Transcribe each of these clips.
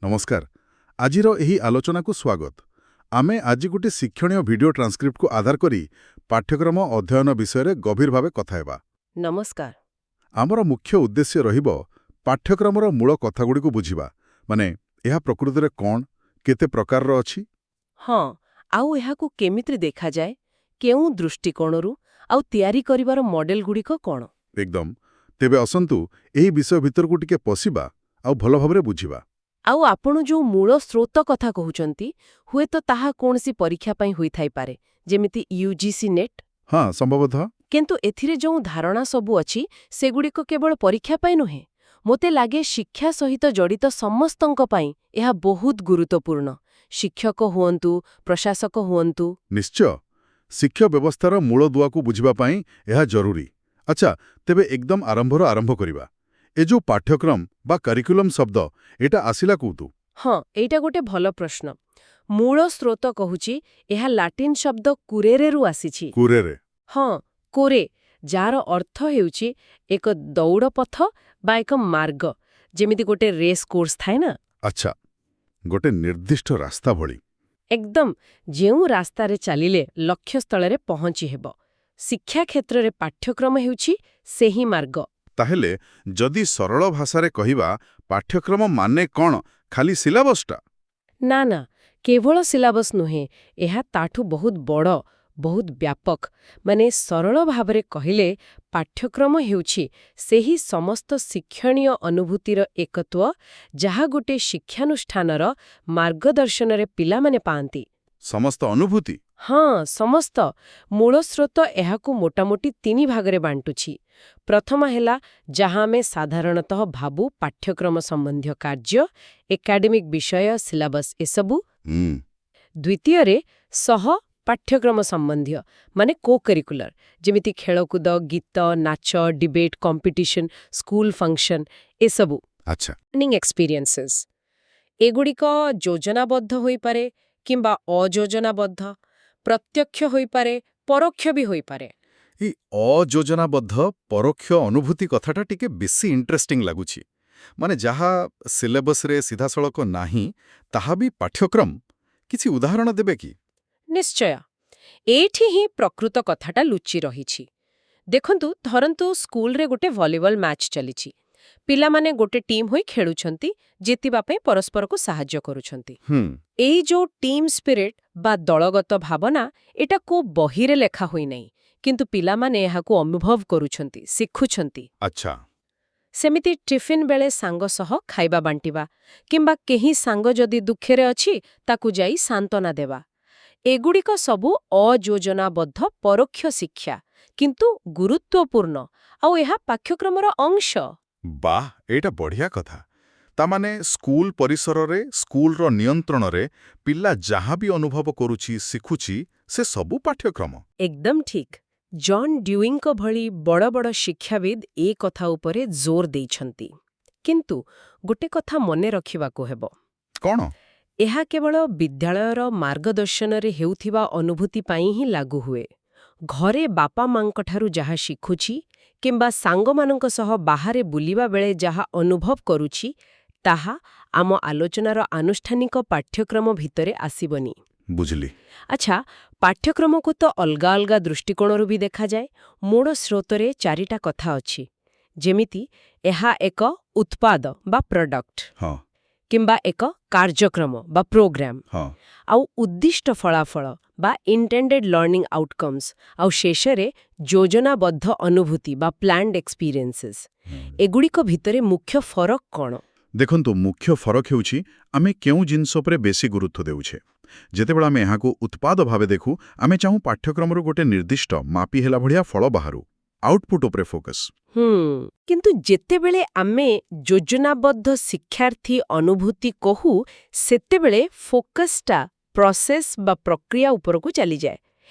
ନମସ୍କାର। ଆଜିର ଏହି ଆଲୋଚନାକୁ ସ୍ୱାଗତ। ଆମେ ଆଜି ଗୋଟେ ଶିକ୍ଷଣୀୟ ଭିଡିଓ ଟ୍ରାନ୍ସକ୍ରିପ୍ଟକୁ ଆଧାର କରି ପାଠ୍ୟକ୍ରମ ଅଧ୍ୟୟନ ବିଷୟରେ ଗଭୀର ଭାବେ କଥା ହେବା। ନମସ୍କାର। ଆମର ମୁଖ୍ୟ ଉଦ୍ଦେଶ୍ୟ ରହିବ ପାଠ୍ୟକ୍ରମର ମୂଳ କଥାଗୁଡ଼ିକୁ ବୁଝିବା। ମାନେ ଏହା ପ୍ରକୃତରେ କ'ଣ, କେତେ ପ୍ରକାରର ଅଛି? ହଁ, ଆଉ ଏହାକୁ କେମିତି ଦେଖାଯାଏ, କେଉଁ ଦୃଷ୍ଟିକୋଣରୁ, ଆଉ ତିଆରି କରିବାର ମଡେଲଗୁଡ଼ିକ କ'ଣ? ଏକଦମ। ତେବେ ଆସନ୍ତୁ ଏହି ବିଷୟ ଭିତରକୁ ଟିକେ ପଶିବା ଆଉ ଭଲ ଭାବରେ ବୁଝିବା। ଆଉ ଆପଣ ଯୋଉ ମୂଳ ସ୍ରୋତ କଥା କହୁଛନ୍ତି, ହୁଏତ ତାହା କୌଣସି ପରୀକ୍ଷା ପାଇଁ ହୋଇଥାଇପାରେ, ଯେମିତି ୟୁଜିସି ନେଟ୍। ହଁ, ସମ୍ଭବତଃ। କିନ୍ତୁ ଏଥିରେ ଯେଉଁ ଧାରଣା ସବୁ ଅଛି, ସେଗୁଡ଼ିକ କେବଳ ପରୀକ୍ଷା ପାଇଁ ନୁହେଁ। ମୋତେ ଲାଗେ ଶିକ୍ଷା ସହିତ ଜଡ଼ିତ ସମସ୍ତଙ୍କ ପାଇଁ ଏହା ବହୁତ ଗୁରୁତ୍ୱପୂର୍ଣ୍ଣ। ଶିକ୍ଷକ ହୁଅନ୍ତୁ, ପ୍ରଶାସକ ହୁଅନ୍ତୁ। ନିଶ୍ଚୟ, ଶିକ୍ଷା ବ୍ୟବସ୍ଥାର ମୂଳ ଦୁଆକୁ ବୁଝିବା ପାଇଁ ଏହା ଜରୁରୀ। ଆଚ୍ଛା, ତେବେ ଏକଦମ ଆରମ୍ଭରୁ ଆରମ୍ଭ କରିବା। ଏ ଯୋଉ ପାଠ୍ୟକ୍ରମ ବା କରିକୁଲମ ଶବ୍ଦ, ଏଇଟା ଆସିଲା କୋଉଠୁ? ହଁ, ଏଇଟା ଗୋଟେ ଭଲ ପ୍ରଶ୍ନ। ମୂଳ ସ୍ରୋତ କହୁଛି ଏହା ଲାଟିନ୍ ଶବ୍ଦ କୁରେରେରୁ ଆସିଛି। କୁରେରେ? ହଁ, କୋରେ, ଯାହାର ଅର୍ଥ ହେଉଛି ଏକ ଦୌଡ଼ ପଥ ବା ଏକ ମାର୍ଗ, ଯେମିତି ଗୋଟେ ରେସ୍ କୋର୍ସ ଥାଏ ନା। ଆଚ୍ଛା, ଗୋଟେ ନିର୍ଦ୍ଦିଷ୍ଟ ରାସ୍ତା ଭଳି। ଏକଦମ, ଯେଉଁ ରାସ୍ତାରେ ଚାଲିଲେ ଲକ୍ଷ୍ୟସ୍ଥଳରେ ପହଞ୍ଚି ହେବ। ଶିକ୍ଷା କ୍ଷେତ୍ରରେ ପାଠ୍ୟକ୍ରମ ହେଉଛି ସେହି ମାର୍ଗ। ତାହେଲେ ଯଦି ସରଳ ଭାଷାରେ କହିବା, ପାଠ୍ୟକ୍ରମ ମାନେ କ'ଣ? ଖାଲି ସିଲାବସଟା? ନା ନା, କେବଳ ସିଲାବସ୍ ନୁହେଁ। ଏହା ତାଠୁ ବହୁତ ବଡ଼, ବହୁତ ବ୍ୟାପକ। ମାନେ ସରଳ ଭାବରେ କହିଲେ, ପାଠ୍ୟକ୍ରମ ହେଉଛି ସେହି ସମସ୍ତ ଶିକ୍ଷଣୀୟ ଅନୁଭୂତିର ଏକତ୍ୱ, ଯାହା ଗୋଟେ ଶିକ୍ଷାନୁଷ୍ଠାନର ମାର୍ଗଦର୍ଶନରେ ପିଲାମାନେ ପାଆନ୍ତି। ସମସ୍ତ ଅନୁଭୂତି? ହଁ, ସମସ୍ତ। ମୂଳ ସ୍ରୋତ ଏହାକୁ ମୋଟାମୋଟି ତିନି ଭାଗରେ ବାଣ୍ଟୁଛି। ପ୍ରଥମ ହେଲା ଯାହା ଆମେ ସାଧାରଣତଃ ଭାବୁ ପାଠ୍ୟକ୍ରମ ସମ୍ବନ୍ଧୀୟ କାର୍ଯ୍ୟ, ଏକାଡେମିକ୍ ବିଷୟ, ସିଲାବସ୍ ଏସବୁ। ଦ୍ୱିତୀୟରେ ସହ ପାଠ୍ୟକ୍ରମ ସମ୍ବନ୍ଧୀୟ, ମାନେ କୋ କରିକୁଲାର, ଯେମିତି ଖେଳକୁଦ, ଗୀତ, ନାଚ, ଡିବେଟ୍ କମ୍ପିଟିସନ, ସ୍କୁଲ ଫଙ୍କସନ ଏସବୁ। ଲର୍ଣ୍ଣିଂ ଏକ୍ସପିରିଏନ୍ସେସ୍। ଏଗୁଡ଼ିକ ଯୋଜନାବଦ୍ଧ ହୋଇପାରେ କିମ୍ବା ଅଯୋଜନାବଦ୍ଧ, ପ୍ରତ୍ୟକ୍ଷ ହୋଇପାରେ, ପରୋକ୍ଷ ବି ହୋଇପାରେ। ଏଇ ଅଯୋଜନାବଦ୍ଧ ପରୋକ୍ଷ ଅନୁଭୂତି କଥାଟା ଟିକେ ବେଶୀ ଇଣ୍ଟରେଷ୍ଟିଂ ଲାଗୁଛି। ମାନେ ଯାହା ସିଲେବସରେ ସିଧାସଳଖ ନାହିଁ, ତାହା ବି ପାଠ୍ୟକ୍ରମ। କିଛି ଉଦାହରଣ ଦେବେ କି? ନିଶ୍ଚୟ। ଏଇଠି ହିଁ ପ୍ରକୃତ କଥାଟା ଲୁଚି ରହିଛି। ଦେଖନ୍ତୁ, ଧରନ୍ତୁ ସ୍କୁଲରେ ଗୋଟେ ଭଲିବଲ ମ୍ୟାଚ୍ ଚାଲିଛି। ପିଲାମାନେ ଗୋଟେ ଟିମ୍ ହୋଇ ଖେଳୁଛନ୍ତି, ଜିତିବା ପାଇଁ ପରସ୍ପରକୁ ସାହାଯ୍ୟ କରୁଛନ୍ତି। ଏଇ ଯୋଉ ଟିମ୍ ସ୍ପିରିଟ୍ ବା ଦଳଗତ ଭାବନା, ଏଟା କୋଉ ବହିରେ ଲେଖା ହୋଇନାହିଁ, କିନ୍ତୁ ପିଲାମାନେ ଏହାକୁ ଅନୁଭବ କରୁଛନ୍ତି, ଶିଖୁଛନ୍ତି। ସେମିତି ଟିଫିନ୍ ବେଳେ ସାଙ୍ଗ ସହ ଖାଇବା ବାଣ୍ଟିବା, କିମ୍ବା କେହି ସାଙ୍ଗ ଯଦି ଦୁଃଖରେ ଅଛି, ତାକୁ ଯାଇ ସାନ୍ତ୍ୱନା ଦେବା, ଏଗୁଡ଼ିକ ସବୁ ଅଯୋଜନାବଦ୍ଧ ପରୋକ୍ଷ ଶିକ୍ଷା, କିନ୍ତୁ ଗୁରୁତ୍ୱପୂର୍ଣ୍ଣ, ଆଉ ଏହା ପାଠ୍ୟକ୍ରମର ଅଂଶ। ବାଃ, ଏଇଟା ବଢ଼ିଆ କଥା। ତା ମାନେ ସ୍କୁଲ ପରିସରରେ, ସ୍କୁଲର ନିୟନ୍ତ୍ରଣରେ ପିଲା ଯାହା ବି ଅନୁଭବ କରୁଛି, ଶିଖୁଛି, ସେ ସବୁ ପାଠ୍ୟକ୍ରମ। ଏକଦମ ଠିକ୍। ଜନ୍ ଡ୍ୟୁଇଙ୍କ ଭଳି ବଡ଼ ବଡ଼ ଶିକ୍ଷାବିଦ୍ ଏ କଥା ଉପରେ ଜୋର ଦେଇଛନ୍ତି। କିନ୍ତୁ ଗୋଟେ କଥା ମନେ ରଖିବାକୁ ହେବ। କ'ଣ? ଏହା କେବଳ ବିଦ୍ୟାଳୟର ମାର୍ଗଦର୍ଶନରେ ହେଉଥିବା ଅନୁଭୂତି ପାଇଁ ହିଁ ଲାଗୁ ହୁଏ। ଘରେ ବାପା ମାଙ୍କଠାରୁ ଯାହା ଶିଖୁଛି କିମ୍ବା ସାଙ୍ଗମାନଙ୍କ ସହ ବାହାରେ ବୁଲିବା ବେଳେ ଯାହା ଅନୁଭବ କରୁଛି, ତାହା ଆମ ଆଲୋଚନାର ଆନୁଷ୍ଠାନିକ ପାଠ୍ୟକ୍ରମ ଭିତରେ ଆସିବନି। ବୁଝିଲି। ଆଚ୍ଛା, ପାଠ୍ୟକ୍ରମକୁ ତ ଅଲଗା ଅଲଗା ଦୃଷ୍ଟିକୋଣରୁ ବି ଦେଖାଯାଏ। ମୂଳ ସ୍ରୋତରେ ଚାରିଟା କଥା ଅଛି, ଯେମିତି ଏହା ଏକ ଉତ୍ପାଦ ବା ପ୍ରଡକ୍ଟ କିମ୍ବା ଏକ କାର୍ଯ୍ୟକ୍ରମ ବା ପ୍ରୋଗ୍ରାମ, ଆଉ ଉଦ୍ଦିଷ୍ଟ ଫଳାଫଳ ବା ଇଣ୍ଟେଣ୍ଡେଡ୍ ଲର୍ଣ୍ଣିଂ ଆଉଟକମ୍ସ, ଆଉ ଶେଷରେ ଯୋଜନାବଦ୍ଧ ଅନୁଭୂତି ବା ପ୍ଲାନ୍ଡ ଏକ୍ସପିରିଏନ୍ସେସ୍। ଏଗୁଡ଼ିକ ଭିତରେ ମୁଖ୍ୟ ଫରକ କ'ଣ? ଦେଖନ୍ତୁ, ମୁଖ୍ୟ ଫରକ ହେଉଛି ଆମେ କେଉଁ ଜିନିଷ ଉପରେ ବେଶୀ ଗୁରୁତ୍ୱ ଦେଉଛେ। ଯେତେବେଳେ ଆମେ ଏହାକୁ ଉତ୍ପାଦ ଭାବେ ଦେଖୁ, ଆମେ ଚାହୁଁ ପାଠ୍ୟକ୍ରମରୁ ଗୋଟେ ନିର୍ଦ୍ଦିଷ୍ଟ, ମାପି ହେଲା ଭଳିଆ ଫଳ ବାହାରୁ। ଆଉଟପୁଟ୍ ଉପରେ ଫୋକସ୍। କିନ୍ତୁ ଯେତେବେଳେ ଆମେ ଯୋଜନାବଦ୍ଧ ଶିକ୍ଷାର୍ଥୀ ଅନୁଭୂତି କହୁ, ସେତେବେଳେ ଫୋକସ୍ଟା ପ୍ରୋସେସ୍ ବା ପ୍ରକ୍ରିୟା ଉପରକୁ ଚାଲିଯାଏ।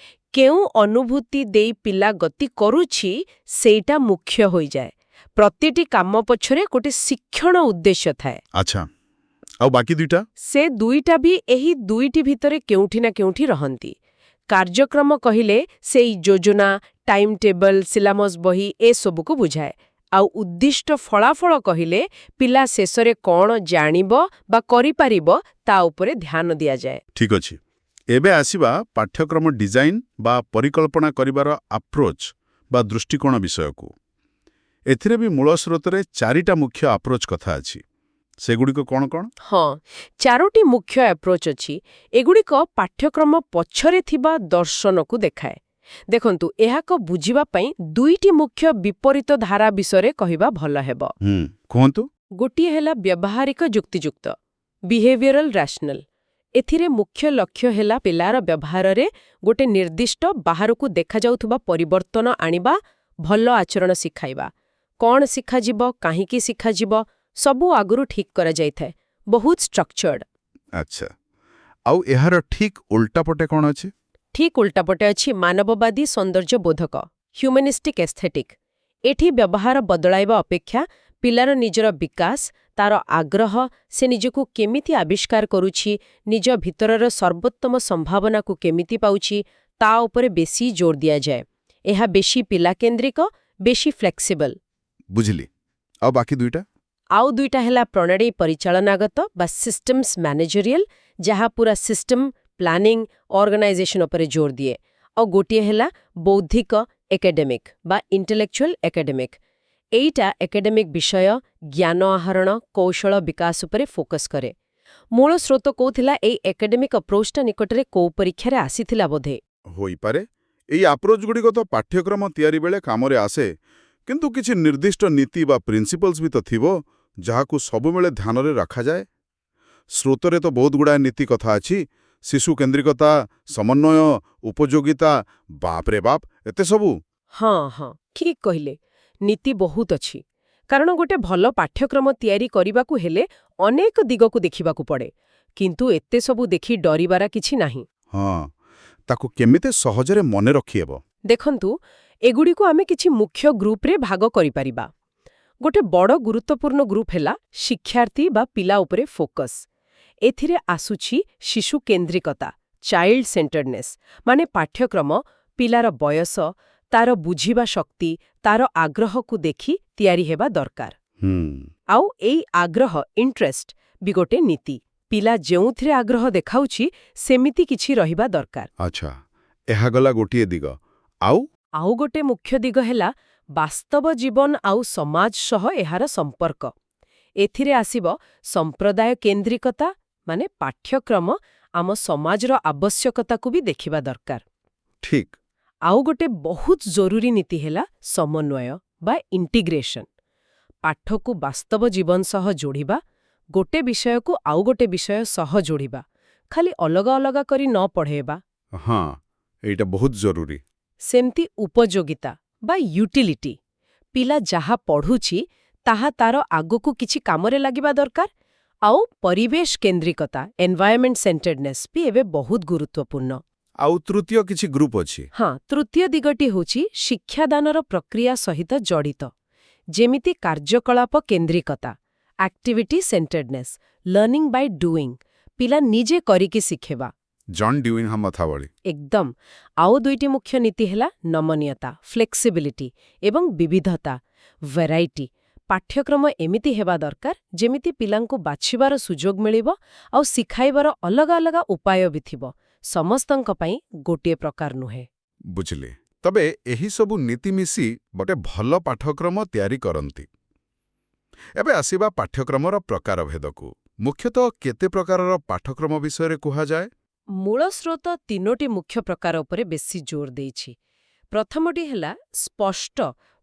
କେଉଁ ଅନୁଭୂତି ଦେଇ ପିଲା ଗତି କରୁଛି, ସେଇଟା ମୁଖ୍ୟ ହୋଇଯାଏ। ପ୍ରତିଟି କାମ ପଛରେ ଗୋଟେ ଶିକ୍ଷଣ ଉଦ୍ଦେଶ୍ୟ ଥାଏ। ଆଚ୍ଛା, ଆଉ ବାକି ଦୁଇଟା? ସେ ଦୁଇଟା ବି ଏହି ଦୁଇଟି ଭିତରେ କେଉଁଠି ନା କେଉଁଠି ରହନ୍ତି। କାର୍ଯ୍ୟକ୍ରମ କହିଲେ ସେଇ ଯୋଜନା, ଟାଇମ୍ ଟେବଲ୍, ସିଲାବସ୍ ବହି ଏସବୁକୁ ବୁଝାଏ। ଆଉ ଉଦ୍ଦିଷ୍ଟ ଫଳାଫଳ କହିଲେ ପିଲା ଶେଷରେ କ'ଣ ଜାଣିବ ବା କରିପାରିବ ତା ଉପରେ ଧ୍ୟାନ ଦିଆଯାଏ। ଠିକ୍ ଅଛି। ଏବେ ଆସିବା ପାଠ୍ୟକ୍ରମ ଡିଜାଇନ୍ ବା ପରିକଳ୍ପନା କରିବାର ଆପ୍ରୋଚ୍ ବା ଦୃଷ୍ଟିକୋଣ ବିଷୟକୁ। ଏଥିରେ ବି ମୂଳ ସ୍ରୋତରେ ଚାରିଟା ମୁଖ୍ୟ ଆପ୍ରୋଚ୍ କଥା ଅଛି। ସେଗୁଡ଼ିକ କ'ଣ କ'ଣ? ହଁ, ଚାରୋଟି ମୁଖ୍ୟ ଆପ୍ରୋଚ୍ ଅଛି। ଏଗୁଡ଼ିକ ପାଠ୍ୟକ୍ରମ ପଛରେ ଥିବା ଦର୍ଶନକୁ ଦେଖାଏ। ଦେଖନ୍ତୁ, ଏହାକୁ ବୁଝିବା ପାଇଁ ଦୁଇଟି ମୁଖ୍ୟ ବିପରୀତ ଧାରା ବିଷୟରେ କହିବା ଭଲ ହେବ। କୁହନ୍ତୁ। ଗୋଟିଏ ହେଲା ବ୍ୟବହାରିକ ଯୁକ୍ତିଯୁକ୍ତ, ବିହେଭିୟରାଲ ରାସନାଲ। ଏଥିରେ ମୁଖ୍ୟ ଲକ୍ଷ୍ୟ ହେଲା ପିଲାର ବ୍ୟବହାରରେ ଗୋଟେ ନିର୍ଦ୍ଦିଷ୍ଟ, ବାହାରକୁ ଦେଖାଯାଉଥିବା ପରିବର୍ତ୍ତନ ଆଣିବା, ଭଲ ଆଚରଣ ଶିଖାଇବା। କ'ଣ ଶିଖାଯିବ, କାହିଁକି ଶିଖାଯିବ, ସବୁ ଆଗରୁ ଠିକ୍ କରାଯାଇଥାଏ। ବହୁତ ଷ୍ଟ୍ରକ୍ଚର୍ଡ। ଆଚ୍ଛା, ଆଉ ଏହାର ଠିକ୍ ଉଲ୍ଟା ପଟେ କ'ଣ ଅଛି? ଠିକ୍ ଉଲ୍ଟାପଟେ ଅଛି ମାନବବାଦୀ ସୌନ୍ଦର୍ଯ୍ୟବୋଧକ, ହ୍ୟୁମାନିଷ୍ଟିକ୍ ଏସ୍ଥେଟିକ୍। ଏଠି ବ୍ୟବହାର ବଦଳାଇବା ଅପେକ୍ଷା ପିଲାର ନିଜର ବିକାଶ, ତାର ଆଗ୍ରହ, ସେ ନିଜକୁ କେମିତି ଆବିଷ୍କାର କରୁଛି, ନିଜ ଭିତରର ସର୍ବୋତ୍ତମ ସମ୍ଭାବନାକୁ କେମିତି ପାଉଛି, ତା ଉପରେ ବେଶୀ ଜୋର ଦିଆଯାଏ। ଏହା ବେଶୀ ପିଲାକେନ୍ଦ୍ରିକ, ବେଶୀ ଫ୍ଲେକ୍ସିବଲ୍। ବୁଝିଲି। ଆଉ ବାକି ଦୁଇଟା? ଆଉ ଦୁଇଟା ହେଲା ପ୍ରଣାଳୀ ପରିଚାଳନାଗତ ବା ସିଷ୍ଟମ୍ସ ମ୍ୟାନେଜରିଆଲ, ଯାହା ପୁରା ସିଷ୍ଟମ, ପ୍ଲାନିଂ, ଅର୍ଗାନାଇଜେସନ ଉପରେ ଜୋର ଦିଏ। ଆଉ ଗୋଟିଏ ହେଲା ବୌଦ୍ଧିକ ଏକାଡେମିକ୍ ବା ଇଣ୍ଟେଲେକ୍ଚୁଆଲ ଏକାଡେମିକ୍। ଏଇଟା ଏକାଡେମିକ୍ ବିଷୟ, ଜ୍ଞାନ ଆହରଣ, କୌଶଳ ବିକାଶ ଉପରେ ଫୋକସ୍ କରେ। ମୂଳ ସ୍ରୋତ କହୁଥିଲା, ଏଇ ଏକାଡେମିକ୍ ଆପ୍ରୋଚଟା ନିକଟରେ କୋଉ ପରୀକ୍ଷାରେ ଆସିଥିଲା ବୋଧେ। ହୋଇପାରେ। ଏଇ ଆପ୍ରୋଚଗୁଡ଼ିକ ତ ପାଠ୍ୟକ୍ରମ ତିଆରି ବେଳେ କାମରେ ଆସେ, କିନ୍ତୁ କିଛି ନିର୍ଦ୍ଦିଷ୍ଟ ନୀତି ବା ପ୍ରିନ୍ସିପଲ୍ସ ବି ତ ଥିବ, ଯାହାକୁ ସବୁବେଳେ ଧ୍ୟାନରେ ରଖାଯାଏ। ସ୍ରୋତରେ ତ ବହୁତ ଗୁଡ଼ାଏ ନୀତି କଥା ଅଛି, ଶିଶୁ କେନ୍ଦ୍ରିକତା, ସମନ୍ୱୟ, ଉପଯୋଗିତା, ବାପରେ ବାପ, ଏତେ ସବୁ! ହଁ ହଁ ଠିକ୍ କହିଲେ। ନୀତି ବହୁତ ଅଛି, କାରଣ ଗୋଟେ ଭଲ ପାଠ୍ୟକ୍ରମ ତିଆରି କରିବାକୁ ହେଲେ ଅନେକ ଦିଗକୁ ଦେଖିବାକୁ ପଡ଼େ। କିନ୍ତୁ ଏତେ ସବୁ ଦେଖି ଡରିବାର କିଛି ନାହିଁ। ହଁ, ତାକୁ କେମିତି ସହଜରେ ମନେ ରଖିହେବ? ଦେଖନ୍ତୁ, ଏଗୁଡ଼ିକୁ ଆମେ କିଛି ମୁଖ୍ୟ ଗ୍ରୁପରେ ଭାଗ କରିପାରିବା। ଗୋଟେ ବଡ଼ ଗୁରୁତ୍ୱପୂର୍ଣ୍ଣ ଗ୍ରୁପ ହେଲା ଶିକ୍ଷାର୍ଥୀ ବା ପିଲା ଉପରେ ଫୋକସ୍। ଏଥିରେ ଆସୁଛି ଶିଶୁ କେନ୍ଦ୍ରିକତା, ଚାଇଲ୍ଡ ସେଣ୍ଟର୍ଡନେସ୍, ମାନେ ପାଠ୍ୟକ୍ରମ ପିଲାର ବୟସ, ତାର ବୁଝିବା ଶକ୍ତି, ତାର ଆଗ୍ରହକୁ ଦେଖି ତିଆରି ହେବା ଦରକାର। ଆଉ ଏଇ ଆଗ୍ରହ, ଇଣ୍ଟରେଷ୍ଟ ବି ଗୋଟେ ନୀତି। ପିଲା ଯେଉଁଥିରେ ଆଗ୍ରହ ଦେଖାଉଛି, ସେମିତି କିଛି ରହିବା ଦରକାର। ଆଚ୍ଛା, ଏହା ଗଲା ଗୋଟିଏ ଦିଗ। ଆଉ? ଆଉ ଗୋଟେ ମୁଖ୍ୟ ଦିଗ ହେଲା ବାସ୍ତବ ଜୀବନ ଆଉ ସମାଜ ସହ ଏହାର ସମ୍ପର୍କ। ଏଥିରେ ଆସିବ ସମ୍ପ୍ରଦାୟ କେନ୍ଦ୍ରିକତା, ମାନେ ପାଠ୍ୟକ୍ରମ ଆମ ସମାଜର ଆବଶ୍ୟକତାକୁ ବି ଦେଖିବା ଦରକାର। ଆଉ ଗୋଟେ ବହୁତ ଜରୁରୀ ନୀତି ହେଲା ସମନ୍ୱୟ ବା ଇଣ୍ଟିଗ୍ରେସନ। ପାଠକୁ ବାସ୍ତବ ଜୀବନ ସହ ଯୋଡ଼ିବା, ଗୋଟେ ବିଷୟକୁ ଆଉ ଗୋଟେ ବିଷୟ ସହ ଯୋଡ଼ିବା, ଖାଲି ଅଲଗା ଅଲଗା କରି ନ ପଢ଼େଇବା। ହଁ, ଏଇଟା ବହୁତ ଜରୁରୀ। ସେମିତି ଉପଯୋଗିତା ବା ୟୁଟିଲିଟି। ପିଲା ଯାହା ପଢ଼ୁଛି, ତାହା ତାର ଆଗକୁ କିଛି କାମରେ ଲାଗିବା ଦରକାର। ଆଉ ପରିବେଶ କେନ୍ଦ୍ରିକତା, ଏନଭାୟରମେଣ୍ଟ ସେଣ୍ଟର୍ଡନେସ୍ ବି ଏବେ ବହୁତ ଗୁରୁତ୍ୱପୂର୍ଣ୍ଣ। ଆଉ ତୃତୀୟ କିଛି ଗ୍ରୁପ ଅଛି? ହଁ, ତୃତୀୟ ଦିଗଟି ହେଉଛି ଶିକ୍ଷାଦାନର ପ୍ରକ୍ରିୟା ସହିତ ଜଡ଼ିତ, ଯେମିତି କାର୍ଯ୍ୟକଳାପ କେନ୍ଦ୍ରିକତା, activity centeredness, learning by doing, ପିଲା ନିଜେ କରିକି ଶିଖେବା। ଜନ୍ ଡ୍ୟୁଇଙ୍କ ମତ ଭଳି। ଏକଦମ। ଆଉ ଦୁଇଟି ମୁଖ୍ୟ ନୀତି ହେଲା ନମନୀୟତା, ଫ୍ଲେକ୍ସିବିଲିଟି ଏବଂ ବିବିଧତା, ଭେରାଇଟି। ପାଠ୍ୟକ୍ରମ ଏମିତି ହେବା ଦରକାର ଯେମିତି ପିଲାଙ୍କୁ ବାଛିବାର ସୁଯୋଗ ମିଳିବ ଆଉ ଶିଖାଇବାର ଅଲଗା ଅଲଗା ଉପାୟ ବି ଥିବ, ସମସ୍ତଙ୍କ ପାଇଁ ଗୋଟିଏ ପ୍ରକାର ନୁହେଁ। ବୁଝିଲି। ତବେ ଏହି ସବୁ ନୀତି ମିଶି ଗୋଟେ ଭଲ ପାଠ୍ୟକ୍ରମ ତିଆରି କରନ୍ତି। ଏବେ ଆସିବା ପାଠ୍ୟକ୍ରମର ପ୍ରକାରଭେଦକୁ। ମୁଖ୍ୟତଃ କେତେ ପ୍ରକାରର ପାଠ୍ୟକ୍ରମ ବିଷୟରେ କୁହାଯାଏ? ମୂଳ ସ୍ରୋତ ତିନୋଟି ମୁଖ୍ୟ ପ୍ରକାର ଉପରେ ବେଶୀ ଜୋର ଦେଇଛି। ପ୍ରଥମଟି ହେଲା ସ୍ପଷ୍ଟ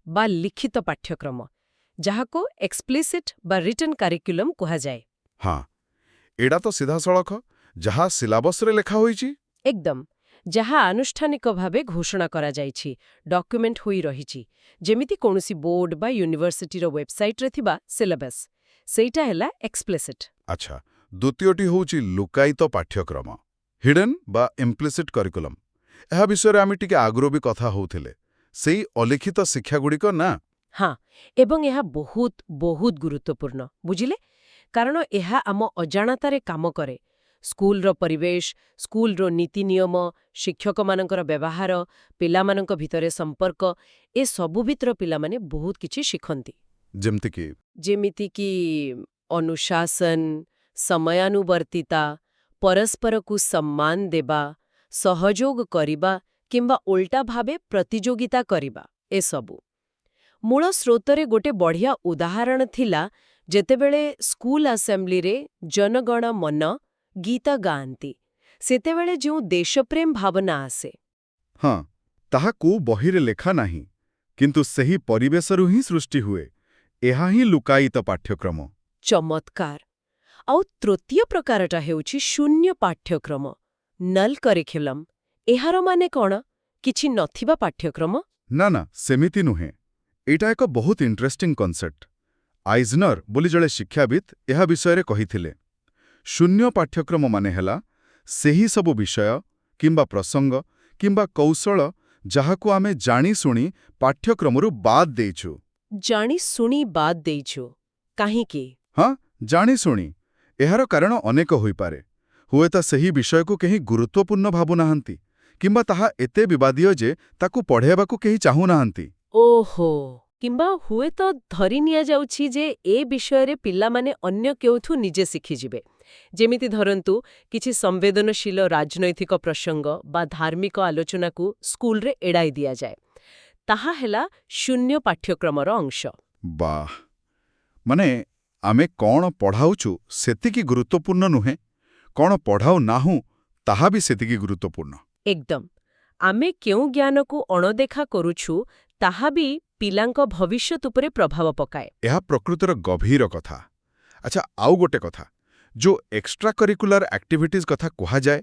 ବା ଲିଖିତ ପାଠ୍ୟକ୍ରମ, ଯାହାକୁ ଏକ୍ସପ୍ଲିସିଟ୍ ବା ରିଟନ୍ କାରିକ୍ୟୁଲମ୍ କୁହାଯାଏ। ହଁ, ଏଇଟା ତ ସିଧାସଳଖ ଯାହା ସିଲାବସରେ ଲେଖା ହୋଇଛି। ଏକଦମ। ଯାହା ଆନୁଷ୍ଠାନିକ ଭାବେ ଘୋଷଣା କରାଯାଇଛି, ଡକ୍ୟୁମେଣ୍ଟ ହୋଇ ରହିଛି, ଯେମିତି କୌଣସି ବୋର୍ଡ ବା ୟୁନିଭର୍ସିଟିର ୱେବସାଇଟ୍ରେ ଥିବା ସିଲାବସ୍, ସେଇଟା ହେଲା ଏକ୍ସପ୍ଲିସିଟ୍। ଆଚ୍ଛା, ଦ୍ୱିତୀୟଟି ହେଉଛି ଲୁକାୟିତ ପାଠ୍ୟକ୍ରମ, ହିଡେନ୍ ବା ଇମ୍ପ୍ଲିସିଟ୍ କରିକୁଲମ୍। ଏହା ବିଷୟରେ ଆମେ ଟିକେ ଆଗରୁ ବି କଥା ହଉଥିଲେ। ସେଇ ଅଲିଖିତ ଶିକ୍ଷାଗୁଡ଼ିକ ନା? ହଁ, ଏବଂ ଏହା ବହୁତ ବହୁତ ଗୁରୁତ୍ୱପୂର୍ଣ୍ଣ, ବୁଝିଲେ, କାରଣ ଏହା ଆମ ଅଜାଣତାରେ କାମ କରେ। ସ୍କୁଲର ପରିବେଶ, ସ୍କୁଲର ନୀତି ନିୟମ, ଶିକ୍ଷକମାନଙ୍କର ବ୍ୟବହାର, ପିଲାମାନଙ୍କ ଭିତରେ ସମ୍ପର୍କ, ଏ ସବୁ ଭିତର ପିଲାମାନେ ବହୁତ କିଛି ଶିଖନ୍ତି। ଯେମିତିକି? ଯେମିତିକି ଅନୁଶାସନ, ସମୟାନୁବର୍ତ୍ତିତା, ପରସ୍ପରକୁ ସମ୍ମାନ ଦେବା, ସହଯୋଗ କରିବା କିମ୍ବା ଓଲଟା ଭାବେ ପ୍ରତିଯୋଗିତା କରିବା, ଏସବୁ। ମୂଳ ସ୍ରୋତରେ ଗୋଟେ ବଢ଼ିଆ ଉଦାହରଣ ଥିଲା, ଯେତେବେଳେ ସ୍କୁଲ ଆସେମ୍ବଲିରେ ଜନଗଣ ମନ ଗୀତ ଗାଆନ୍ତି, ସେତେବେଳେ ଯେଉଁ ଦେଶପ୍ରେମ ଭାବନା ଆସେ। ହଁ, ତାହା କୋଉ ବହିରେ ଲେଖା ନାହିଁ, କିନ୍ତୁ ସେହି ପରିବେଶରୁ ହିଁ ସୃଷ୍ଟି ହୁଏ। ଏହା ହିଁ ଲୁକାୟିତ ପାଠ୍ୟକ୍ରମ। ଚମତ୍କାର। ଆଉ ତୃତୀୟ ପ୍ରକାରଟା ହେଉଛି ଶୂନ୍ୟ ପାଠ୍ୟକ୍ରମ, ନଲ୍ କରିକ୍ୟୁଲମ୍। ଏହାର ମାନେ କ'ଣ? କିଛି ନଥିବା ପାଠ୍ୟକ୍ରମ? ନା ନା, ସେମିତି ନୁହେଁ। ଏଇଟା ଏକ ବହୁତ ଇଣ୍ଟରେଷ୍ଟିଂ କନସେପ୍ଟ। ଆଇଜନର ବୋଲି ଜଣେ ଶିକ୍ଷାବିତ୍ ଏହା ବିଷୟରେ କହିଥିଲେ। ଶୂନ୍ୟ ପାଠ୍ୟକ୍ରମ ମାନେ ହେଲା ସେହି ସବୁ ବିଷୟ କିମ୍ବା ପ୍ରସଙ୍ଗ କିମ୍ବା କୌଶଳ ଯାହାକୁ ଆମେ ଜାଣିଶୁଣି ପାଠ୍ୟକ୍ରମରୁ ବାଦ୍ ଦେଇଛୁ। ଜାଣି ଶୁଣି ବାଦ୍ ଦେଇଛୁ? କାହିଁକି? ହଁ, ଜାଣିଶୁଣି। ଏହାର କାରଣ ଅନେକ ହୋଇପାରେ। ହୁଏତ ସେହି ବିଷୟକୁ କେହି ଗୁରୁତ୍ୱପୂର୍ଣ୍ଣ ଭାବୁନାହାନ୍ତି, କିମ୍ବା ତାହା ଏତେ ବିବାଦୀୟ ଯେ ତାକୁ ପଢ଼ାଇବାକୁ କେହି ଚାହୁଁନାହାନ୍ତି। ଓହୋ, କିମ୍ବା ହୁଏତ ଧରି ନିଆଯାଉଛି ଯେ ଏ ବିଷୟରେ ପିଲାମାନେ ଅନ୍ୟ କେଉଁଠୁ ନିଜେ ଶିଖିଯିବେ। ଯେମିତି ଧରନ୍ତୁ, କିଛି ସମ୍ବେଦନଶୀଳ ରାଜନୈତିକ ପ୍ରସଙ୍ଗ ବା ଧାର୍ମିକ ଆଲୋଚନାକୁ ସ୍କୁଲରେ ଏଡ଼ାଇ ଦିଆଯାଏ। ତାହା ହେଲା ଶୂନ୍ୟ ପାଠ୍ୟକ୍ରମର ଅଂଶ। ବାଃ! ମାନେ ଆମେ କ'ଣ ପଢ଼ାଉଛୁ ସେତିକି ଗୁରୁତ୍ୱପୂର୍ଣ୍ଣ ନୁହେଁ, କ'ଣ ପଢ଼ାଉ ନାହୁଁ ତାହା ବି ସେତିକି ଗୁରୁତ୍ୱପୂର୍ଣ୍ଣ। ଏକଦମ। ଆମେ କେଉଁ ଜ୍ଞାନକୁ ଅଣଦେଖା କରୁଛୁ, ତାହା ବି ପିଲାଙ୍କ ଭବିଷ୍ୟତ ଉପରେ ପ୍ରଭାବ ପକାଏ। ଏହା ପ୍ରକୃତର ଗଭୀର କଥା। ଆଚ୍ଛା, ଆଉ ଗୋଟେ କଥା, ଯୋଉ ଏକ୍ସଟ୍ରା କରିକୁଲାର ଆକ୍ଟିଭିଟିଜ୍ କଥା କୁହାଯାଏ,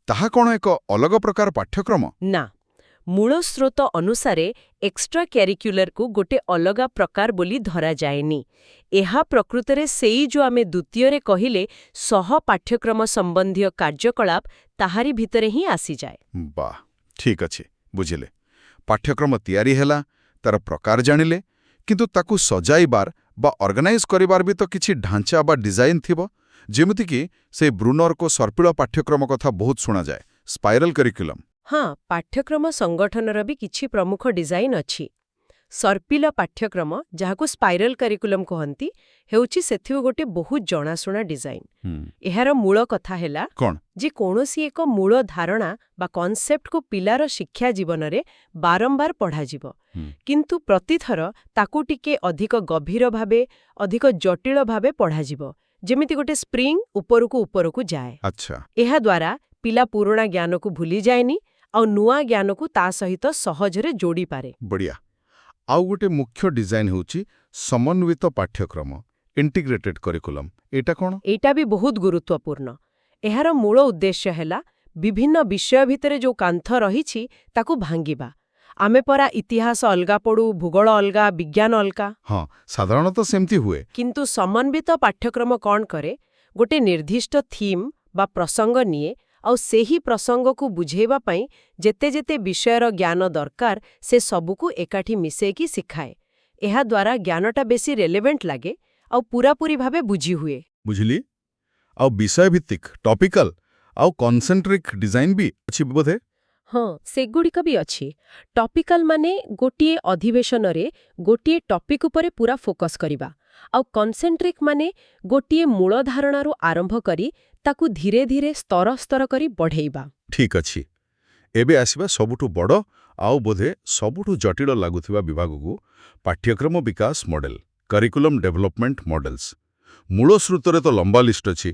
ତାହା କ'ଣ ଏକ ଅଲଗା ପ୍ରକାର ପାଠ୍ୟକ୍ରମ? ନା, ମୂଳ ସ୍ରୋତ ଅନୁସାରେ ଏକ୍ସଟ୍ରା କ୍ୟାରିକ୍ୟୁଲରକୁ ଗୋଟେ ଅଲଗା ପ୍ରକାର ବୋଲି ଧରାଯାଏନି। ଏହା ପ୍ରକୃତରେ ସେଇ ଯୋଉ ଆମେ ଦ୍ୱିତୀୟରେ କହିଲେ, ସହ ପାଠ୍ୟକ୍ରମ ସମ୍ବନ୍ଧୀୟ କାର୍ଯ୍ୟକଳାପ, ତାହାରି ଭିତରେ ହିଁ ଆସିଯାଏ। ବାଃ, ଠିକ୍ ଅଛି, ବୁଝିଲେ। ପାଠ୍ୟକ୍ରମ ତିଆରି ହେଲା, ତାର ପ୍ରକାର ଜାଣିଲେ, କିନ୍ତୁ ତାକୁ ସଜାଇବାର ବା ଅର୍ଗାନାଇଜ୍ କରିବାର ବି ତ କିଛି ଢାଞ୍ଚା ବା ଡିଜାଇନ୍ ଥିବ। ଯେମିତିକି ସେଇ ବ୍ରୁନରଙ୍କ ସର୍ପିଳ ପାଠ୍ୟକ୍ରମ କଥା ବହୁତ ଶୁଣାଯାଏ, ସ୍ପାଇରାଲ କରିକ୍ୟୁଲମ୍। ହଁ, ପାଠ୍ୟକ୍ରମ ସଂଗଠନର ବି କିଛି ପ୍ରମୁଖ ଡିଜାଇନ୍ ଅଛି। ସର୍ପିଳ ପାଠ୍ୟକ୍ରମ, ଯାହାକୁ ସ୍ପାଇରାଲ କରିକୁଲମ୍ କହନ୍ତି, ହେଉଛି ସେଥିରୁ ଗୋଟେ ବହୁତ ଜଣାଶୁଣା ଡିଜାଇନ୍। ଏହାର ମୂଳ କଥା ହେଲା କ'ଣ? ଯେ କୌଣସି ଏକ ମୂଳ ଧାରଣା ବା କନସେପ୍ଟକୁ ପିଲାର ଶିକ୍ଷା ଜୀବନରେ ବାରମ୍ବାର ପଢ଼ାଯିବ, କିନ୍ତୁ ପ୍ରତିଥର ତାକୁ ଟିକେ ଅଧିକ ଗଭୀର ଭାବେ, ଅଧିକ ଜଟିଳ ଭାବେ ପଢ଼ାଯିବ, ଯେମିତି ଗୋଟେ ସ୍ପ୍ରିଙ୍ଗ ଉପରକୁ ଉପରକୁ ଯାଏ। ଏହାଦ୍ୱାରା ପିଲା ପୁରୁଣା ଜ୍ଞାନକୁ ଭୁଲିଯାଏନି ଆଉ ନୂଆ ଜ୍ଞାନକୁ ତା ସହିତ ସହଜରେ ଯୋଡ଼ିପାରେ। ବଢ଼ିଆ। ଆଉ ଗୋଟେ ମୁଖ୍ୟ ଡିଜାଇନ୍ ହେଉଛି ସମନ୍ୱିତ ପାଠ୍ୟକ୍ରମ, ଇଣ୍ଟିଗ୍ରେଟେଡ୍ କରିକୁଲମ୍। ଏଇଟା କ'ଣ? ଏଇଟା ବି ବହୁତ ଗୁରୁତ୍ୱପୂର୍ଣ୍ଣ। ଏହାର ମୂଳ ଉଦ୍ଦେଶ୍ୟ ହେଲା ବିଭିନ୍ନ ବିଷୟ ଭିତରେ ଯୋଉ କାନ୍ଥ ରହିଛି, ତାକୁ ଭାଙ୍ଗିବା। ଆମେ ପରା ଇତିହାସ ଅଲଗା ପଢୁ, ଭୂଗୋଳ ଅଲଗା, ବିଜ୍ଞାନ ଅଲଗା। ହଁ, ସାଧାରଣତଃ ସେମିତି ହୁଏ। କିନ୍ତୁ ସମନ୍ୱିତ ପାଠ୍ୟକ୍ରମ କ'ଣ କରେ? ଗୋଟେ ନିର୍ଦ୍ଦିଷ୍ଟ ଥିମ୍ ବା ପ୍ରସଙ୍ଗ ନିଏ ଆଉ ସେହି ପ୍ରସଙ୍ଗକୁ ବୁଝେଇବା ପାଇଁ ଯେତେ ଯେତେ ବିଷୟର ଜ୍ଞାନ ଦରକାର, ସେ ସବୁକୁ ଏକାଠି ମିଶେଇକି ଶିଖାଏ। ଏହାଦ୍ୱାରା ଜ୍ଞାନଟା ବେଶୀ ରେଲେଭେଣ୍ଟ ଲାଗେ ଆଉ ପୂରାପୂରି ଭାବେ ବୁଝି ହୁଏ। ବୁଝିଲି। ଆଉ ବିଷୟଭିତ୍ତିକ, ଟପିକାଲ ଆଉ କନସେଣ୍ଟ୍ରିକ୍ ଡିଜାଇନ୍ ବି ଅଛି ବୋଧେ? ହଁ, ସେଗୁଡ଼ିକ ବି ଅଛି। ଟପିକାଲ ମାନେ ଗୋଟିଏ ଅଧିବେଶନରେ ଗୋଟିଏ ଟପିକ୍ ଉପରେ ପୂରା ଫୋକସ୍ କରିବା, ଆଉ କନସେଣ୍ଟ୍ରିକ୍ ମାନେ ଗୋଟିଏ ମୂଳ ଧାରଣାରୁ ଆରମ୍ଭ କରି ତାକୁ ଧୀରେ ଧୀରେ ସ୍ତର ସ୍ତର କରି ବଢ଼େଇବା। ଠିକ୍ ଅଛି। ଏବେ ଆସିବା ସବୁଠୁ ବଡ଼ ଆଉ ବୋଧେ ସବୁଠୁ ଜଟିଳ ଲାଗୁଥିବା ବିଭାଗକୁ, ପାଠ୍ୟକ୍ରମ ବିକାଶ ମଡେଲ, କରିକୁଲମ୍ ଡେଭଲପମେଣ୍ଟ ମଡେଲ୍ସ। ମୂଳ ସ୍ରୋତରେ ତ ଲମ୍ବା ଲିଷ୍ଟ ଅଛି: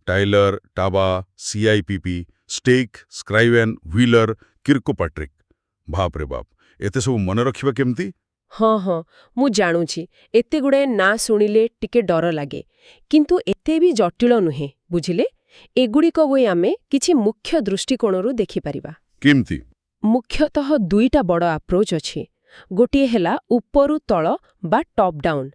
ଟାଇଲର, ଟାବା, ସିଆଇପିପି, ଷ୍ଟେକ୍, ସ୍କ୍ରାଇଭେନ୍, ହ୍ୱିଲର, କିର୍କପାଟ୍ରିକ୍। ବାପରେ ବାପ, ଏତେ ସବୁ ମନେ ରଖିବା କେମିତି? ହଁ, ମୁଁ ଜାଣୁଛି, ଏତେ ଗୁଡ଼ାଏ ନାଁ ଶୁଣିଲେ ଟିକେ ଡର ଲାଗେ। କିନ୍ତୁ ଏତେ ବି ଜଟିଳ ନୁହେଁ, ବୁଝିଲେ? ଏଗୁଡ଼ିକ ହୁଏ ଆମେ କିଛି ମୁଖ୍ୟ ଦୃଷ୍ଟିକୋଣରୁ ଦେଖିପାରିବା। କେମିତି? ମୁଖ୍ୟତଃ ଦୁଇଟା ବଡ଼ ଆପ୍ରୋଚ୍ ଅଛି। ଗୋଟିଏ ହେଲା ଉପରୁ ତଳ ବା ଟପ୍ ଡାଉନ୍।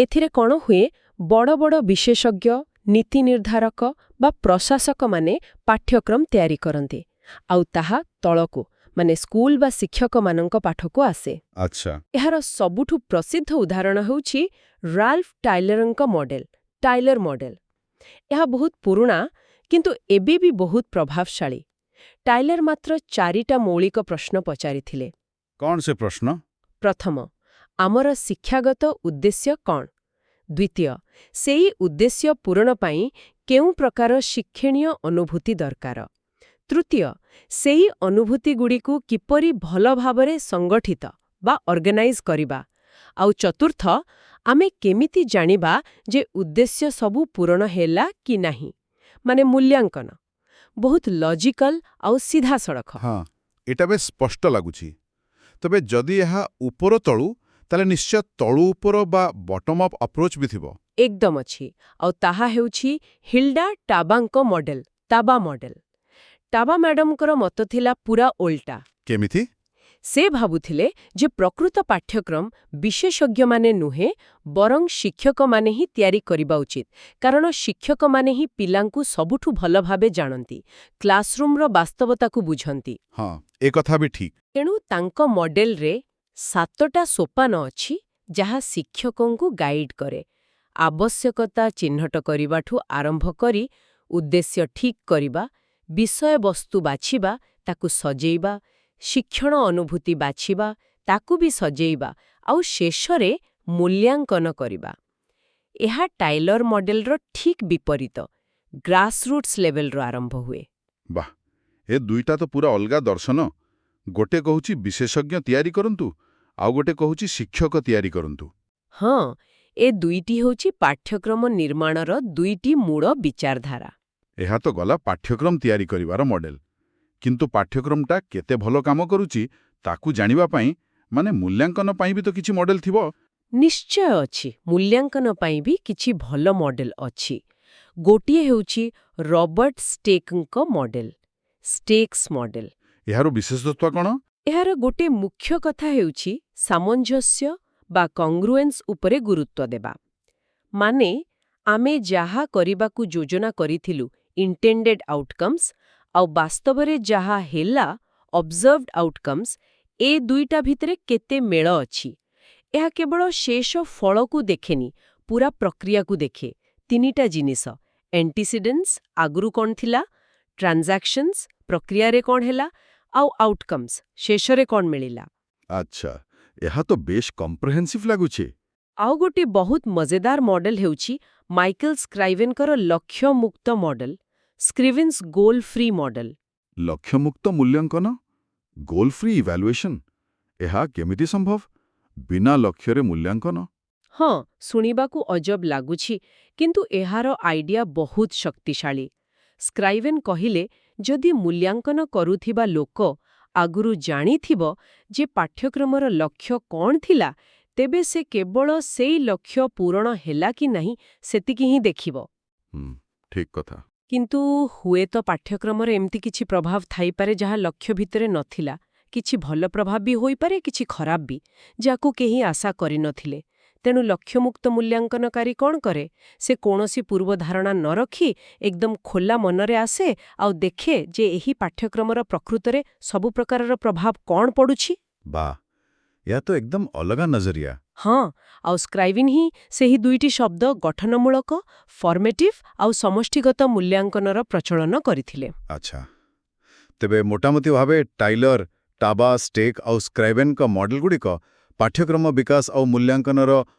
ଏଥିରେ କ'ଣ ହୁଏ, ବଡ଼ ବଡ଼ ବିଶେଷଜ୍ଞ, ନୀତି ନିର୍ଦ୍ଧାରକ ବା ପ୍ରଶାସକମାନେ ପାଠ୍ୟକ୍ରମ ତିଆରି କରନ୍ତି ଆଉ ତାହା ତଳକୁ, ମାନେ ସ୍କୁଲ ବା ଶିକ୍ଷକମାନଙ୍କ ପାଖକୁ ଆସେ। ଏହାର ସବୁଠୁ ପ୍ରସିଦ୍ଧ ଉଦାହରଣ ହେଉଛି ରାଲ୍ଫ ଟାଇଲରଙ୍କ ମଡେଲ, ଟାଇଲର ମଡେଲ। ଏହା ବହୁତ ପୁରୁଣା, କିନ୍ତୁ ଏବେ ବି ବହୁତ ପ୍ରଭାବଶାଳୀ। ଟାଇଲର ମାତ୍ର ଚାରିଟା ମୌଳିକ ପ୍ରଶ୍ନ ପଚାରିଥିଲେ। କ'ଣ ସେ ପ୍ରଶ୍ନ? ପ୍ରଥମ, ଆମର ଶିକ୍ଷାଗତ ଉଦ୍ଦେଶ୍ୟ କ'ଣ? ଦ୍ୱିତୀୟ, ସେଇ ଉଦ୍ଦେଶ୍ୟ ପୂରଣ ପାଇଁ କେଉଁ ପ୍ରକାର ଶିକ୍ଷଣୀୟ ଅନୁଭୂତି ଦରକାର? ତୃତୀୟ, ସେଇ ଅନୁଭୂତିଗୁଡ଼ିକୁ କିପରି ଭଲ ଭାବରେ ସଂଗଠିତ ବା ଅର୍ଗାନାଇଜ୍ କରିବା? ଆଉ ଚତୁର୍ଥ, ଆମେ କେମିତି ଜାଣିବା ଯେ ଉଦ୍ଦେଶ୍ୟ ସବୁ ପୂରଣ ହେଲା କି ନାହିଁ, ମାନେ ମୂଲ୍ୟାଙ୍କନ। ବହୁତ ଲଜିକାଲ ଆଉ ସିଧାସଳଖ। ହଁ, ଏଇଟା ବେଶ ସ୍ପଷ୍ଟ ଲାଗୁଛି। ତେବେ ଯଦି ଏହା ଉପର ତଳୁ, ତାହେଲେ ନିଶ୍ଚୟ ତଳୁ ଉପର ବା ବଟମ୍ ଅପ୍ ଆପ୍ରୋଚ୍ ବି ଥିବ। ଏକଦମ ଅଛି, ଆଉ ତାହା ହେଉଛି ହିଲ୍ଡା ଟାବାଙ୍କ ମଡେଲ, ତାବା ମଡେଲ। ଟାବା ମ୍ୟାଡମଙ୍କର ମତ ଥିଲା ପୁରା ଓଲଟା। କେମିତି? ସେ ଭାବୁଥିଲେ ଯେ ପ୍ରକୃତ ପାଠ୍ୟକ୍ରମ ବିଶେଷଜ୍ଞମାନେ ନୁହେଁ, ବରଂ ଶିକ୍ଷକମାନେ ହିଁ ତିଆରି କରିବା ଉଚିତ, କାରଣ ଶିକ୍ଷକମାନେ ହିଁ ପିଲାଙ୍କୁ ସବୁଠୁ ଭଲ ଭାବେ ଜାଣନ୍ତି, କ୍ଲାସରୁମ୍ର ବାସ୍ତବତାକୁ ବୁଝନ୍ତି। ହଁ, ଏ କଥା ବି ଠିକ୍। ତେଣୁ ତାଙ୍କ ମଡେଲରେ ସାତଟା ସୋପାନ ଅଛି, ଯାହା ଶିକ୍ଷକଙ୍କୁ ଗାଇଡ୍ କରେ। ଆବଶ୍ୟକତା ଚିହ୍ନଟ କରିବାଠୁ ଆରମ୍ଭ କରି ଉଦ୍ଦେଶ୍ୟ ଠିକ୍ କରିବା, ବିଷୟବସ୍ତୁ ବାଛିବା, ତାକୁ ସଜେଇବା, ଶିକ୍ଷଣ ଅନୁଭୂତି ବାଛିବା, ତାକୁ ବି ସଜେଇବା, ଆଉ ଶେଷରେ ମୂଲ୍ୟାଙ୍କନ କରିବା। ଏହା ଟାଇଲର ମଡେଲର ଠିକ୍ ବିପରୀତ, ଗ୍ରାସରୁଟ୍ସ ଲେଭେଲରୁ ଆରମ୍ଭ ହୁଏ। ବାଃ, ଏ ଦୁଇଟା ତ ପୁରା ଅଲଗା ଦର୍ଶନ। ଗୋଟେ କହୁଛି ବିଶେଷଜ୍ଞ ତିଆରି କରନ୍ତୁ, ଆଉ ଗୋଟେ କହୁଛି ଶିକ୍ଷକ ତିଆରି କରନ୍ତୁ। ହଁ, ଏ ଦୁଇଟି ହେଉଛି ପାଠ୍ୟକ୍ରମ ନିର୍ମାଣର ଦୁଇଟି ମୂଳ ବିଚାରଧାରା। ଏହା ତ ଗଲା ପାଠ୍ୟକ୍ରମ ତିଆରି କରିବାର ମଡେଲ। କିନ୍ତୁ ପାଠ୍ୟକ୍ରମଟା କେତେ ଭଲ କାମ କରୁଛି ତାକୁ ଜାଣିବା ପାଇଁ, ମାନେ ମୂଲ୍ୟାଙ୍କନ ପାଇଁ ବି ତ କିଛି ମଡେଲ ଥିବ? ନିଶ୍ଚୟ ଅଛି। ମୂଲ୍ୟାଙ୍କନ ପାଇଁ ବି କିଛି ଭଲ ମଡେଲ ଅଛି। ଗୋଟିଏ ହେଉଛି ରବର୍ଟ ଷ୍ଟେକ୍ଙ୍କ ମଡେଲ, ଷ୍ଟେକ୍ସ ମଡେଲ। ଏହାର ବିଶେଷତ୍ୱ କ'ଣ? ଏହାର ଗୋଟେ ମୁଖ୍ୟ କଥା ହେଉଛି ସାମଞ୍ଜସ୍ୟ ବା କଂଗ୍ରୁଏନ୍ସ ଉପରେ ଗୁରୁତ୍ୱ ଦେବା। ମାନେ ଆମେ ଯାହା କରିବାକୁ ଯୋଜନା କରିଥିଲୁ, ଇଣ୍ଟେଣ୍ଡେଡ୍ ଆଉଟକମ୍ସ, ଆଉ ବାସ୍ତବରେ ଯାହା ହେଲା, ଅବଜର୍ଭଡ ଆଉଟକମ୍ସ, ଏ ଦୁଇଟା ଭିତରେ କେତେ ମେଳ ଅଛି। ଏହା କେବଳ ଶେଷ ଫଳକୁ ଦେଖେନି, ପୁରା ପ୍ରକ୍ରିୟାକୁ ଦେଖେ। ତିନିଟା ଜିନିଷ: ଏଣ୍ଟିସିଡେଣ୍ଟସ୍, ଆଗରୁ କ'ଣ ଥିଲା, ଟ୍ରାନଜାକ୍ସନ୍ସ, ପ୍ରକ୍ରିୟାରେ କ'ଣ ହେଲା, ଆଉ ଆଉଟକମ୍ସ, ଶେଷରେ କ'ଣ ମିଳିଲା। ଆଚ୍ଛା, ଏହା ତ ବେଶ କମ୍ପ୍ରେହେନ୍ସିଭ୍ ଲାଗୁଛି। ଆଉ ଗୋଟିଏ ବହୁତ ମଜେଦାର ମଡେଲ ହେଉଛି ମାଇକେଲ ସ୍କ୍ରାଇଭେନଙ୍କର ଲକ୍ଷ୍ୟମୁକ୍ତ model, Scriven's goal free model. ଲକ୍ଷ୍ୟମୁକ୍ତ ମୂଲ୍ୟାଙ୍କନ? Goal free evaluation? ଏହା କେମିତି ସମ୍ଭବ? ବିନା ଲକ୍ଷ୍ୟରେ ମୂଲ୍ୟାଙ୍କନ? ହଁ, ଶୁଣିବାକୁ ଅଜବ ଲାଗୁଛି, କିନ୍ତୁ ଏହାର ଆଇଡିଆ ବହୁତ ଶକ୍ତିଶାଳୀ। ସ୍କ୍ରାଇଭେନ୍ କହିଲେ, ଯଦି ମୂଲ୍ୟାଙ୍କନ କରୁଥିବା ଲୋକ ଆଗରୁ ଜାଣିଥିବ ଯେ ପାଠ୍ୟକ୍ରମର ଲକ୍ଷ୍ୟ କ'ଣ ଥିଲା, ତେବେ ସେ କେବଳ ସେଇ ଲକ୍ଷ୍ୟ ପୂରଣ ହେଲା କି ନାହିଁ ସେତିକି ହିଁ ଦେଖିବ। ଠିକ୍ କଥା। କିନ୍ତୁ ହୁଏତ ପାଠ୍ୟକ୍ରମର ଏମିତି କିଛି ପ୍ରଭାବ ଥାଇପାରେ ଯାହା ଲକ୍ଷ୍ୟ ଭିତରେ ନଥିଲା। କିଛି ଭଲ ପ୍ରଭାବ ବି ହୋଇପାରେ, କିଛି ଖରାପ ବି, ଯାହାକୁ କେହି ଆଶା କରିନଥିଲେ। ତେଣୁ ଲକ୍ଷ୍ୟମୁକ୍ତ ମୂଲ୍ୟାଙ୍କନକାରୀ କ'ଣ କରେ? ସେ କୌଣସି ପୂର୍ବଧାରଣା ନ ରଖି ଏକଦମ ଖୋଲା ମନରେ ଆସେ ଆଉ ଦେଖେ ଯେ ଏହି ପାଠ୍ୟକ୍ରମର ପ୍ରକୃତରେ ସବୁ ପ୍ରକାରର ପ୍ରଭାବ କ'ଣ ପଡୁଛି। ବାଃ, ଏହା ତ ଏକଦମ ଅଲଗା ନଜରିଆ। ହଁ, ଆଉ ସ୍କ୍ରାଇଭିନ୍ ହିଁ ସେହି ଦୁଇଟି ଶବ୍ଦ ଗଠନମୂଳକ, ଫର୍ମେଟିଭ୍, ଆଉ ସମଷ୍ଟିଗତ ମୂଲ୍ୟାଙ୍କନର ପ୍ରଚଳନ କରିଥିଲେ। ଆଚ୍ଛା, ତେବେ ମୋଟାମୋଟି ଭାବେ ଟାଇଲର, ଟାବା, ଷ୍ଟେକ୍ ଆଉ ସ୍କ୍ରାଇଭେନଙ୍କ ମଡେଲଗୁଡ଼ିକ ପାଠ୍ୟକ୍ରମ ବିକାଶ ଆଉ ମୂଲ୍ୟାଙ୍କନର